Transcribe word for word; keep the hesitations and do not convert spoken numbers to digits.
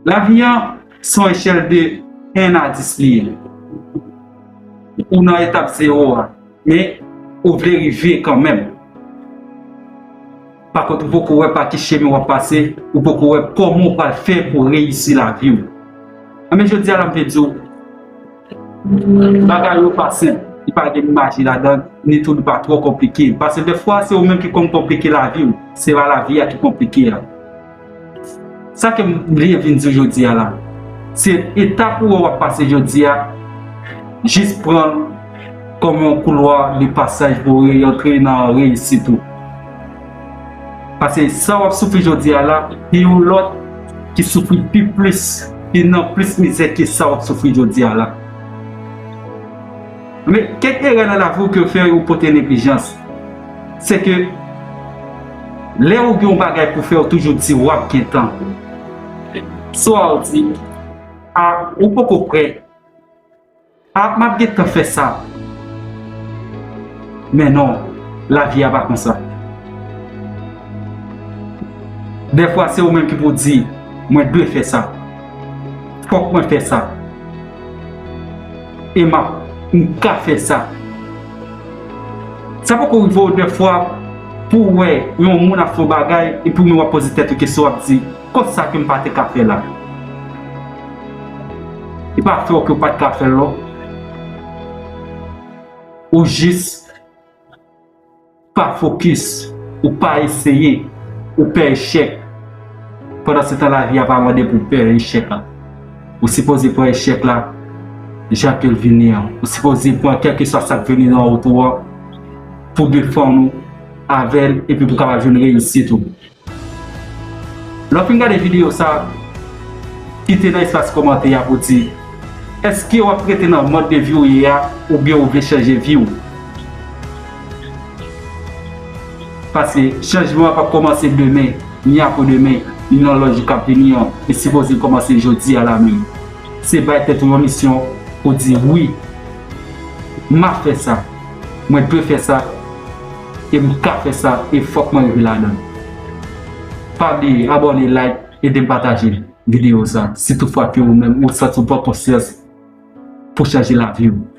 Lavi an se yon echèl de en a dis li ye. Ou nan etap zewo a, men ou vle rive kanmenm. Pa kont, ou poko wè pa ki chemen w ap pase, ou poko wè kòman w pral fè pou reyisi lavi w. Anben, jodi a la, m vle di w, bagay yo pa senp, li pa gen maji ladan, ni tou li pa twò konplike. Paske dèfwa, se ou menm ki konn konplike lavi w, se pa lavi a ki konplike a. Sa ke m vle vin di w jodi a la, se etap ou wè w ap pase jodi a, jis pran l kòm yon koulwa de pasaj pou w re-, antre nan reyisit ou. Paske sa w ap soufri jodi a la, gen yon lòt ki soufri pi plis, ki nan plis mizè ke sa w ap soufri jodi a la. Men, kèk erè nan lavi w ke w fè, ou pote neglijans. Se ke lè ou gen yon bagay pou fè, ou toujou di w ap gen tan. Swa ou di, a, ou poko prè. A, m ap gen tan fè sa. Men non, lavi a pa konsa. Dèfwa, se ou menm ki pou di, mwen dwe fè sa. Fòk mwen fè sa. E m ap, m ka fè sa. Sa poko rive w dèfwa pou w wè yon moun ap fè yon bagay, epi ou menm w ap poze tèt ou kesyon, w ap di, kot sa ke m pa te ka fè la? E pa fè w ke w pa t ka fè l non. Ou jis pa fokis, ou pa eseye, ou pè echèk. Pandan se tan, lavi a pa mande pou w pè echèk la. Ou sipoze pran echèk la jan ke l vini an. Ou sipoze pran kèlkeswa sa k vini nan wout ou an pou defann ou avè l epi pou w kapab jwenn reyisit ou. Lè w fin gade videyo sa, kite nan espas kòmantè a pou di, èske w ap rete nan mòd de vi w ye a oubyen ou vle chanje vi w? Paske chanjman an p ap kòmanse demen, ni apre demen, ni nan lòt jou k ap vini an. Li sipoze kòmanse jodi a la menm. Se bay tèt ou yon misyon pou di, wi, m ap fè sa, mwen dwe fè sa, e m ka fè sa, e fòk mwen rive ladan l. Pa bliye abòne, like, ede m pataje videyo sa, si toutfwa ke ou menm ou santi w pran konsyans pou chanje lavi w.